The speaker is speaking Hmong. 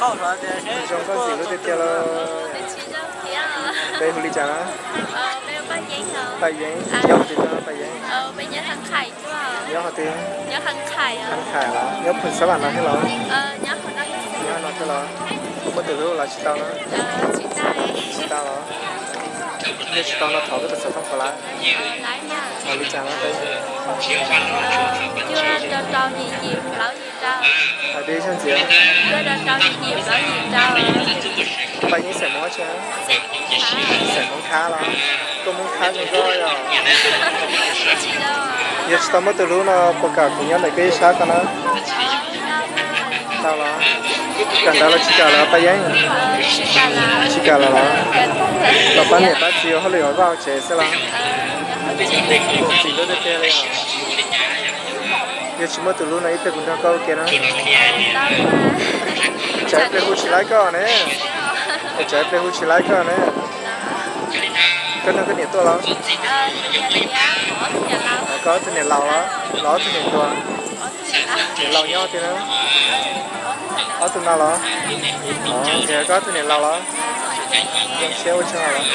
Zoo nkauj ntxim hlub tiag tiag lauj. Peb hu li cas na? Paj Yeeb. Nyob qhov twg no Paj Yeeb? Nyob qhov twg? Khab Khais los nyob phoom Xab Vam no thiab los? Nyob no thiab los? Muaj tus hlub los tsis tau na? Tsis tau los? Yog tsis tau no thov koj tus xov tooj puas laiv? Li cas no? Hais dib zog ntxiv. Paj Yeeb xeem Hmoob tsi? Xeem Hmoob Khab los? Koj Hmoob Khab zoo nkauj yog? Yog tsis tau muaj tus hlub no puas kam kuv nyob ntawm koj ib sab ko na? Tau los? Kawm ntawv los tsis kawm lawm Paj Yeeb? Tsis kawm lawm los? Los pab niam pab txiv ua hauj lwm hauv vaj hauv tsev xwb los? Txim hlub tiag tiag li os. Yog tsis muaj tus hlub no ib pliag kuv nrog koj ua ke na. Tsam ib pliag hu tsis laib koj ne. Tsam ib pliag hu tsis laib koj ne. Koj nrog koj niam tuaj los? Koj ob tug niam laus los? Los ob tug niam hluas? Niam laus nyob twg na? Ob tug no los? Koj ob tug niam laus los? Zoo siab ua tsaug los?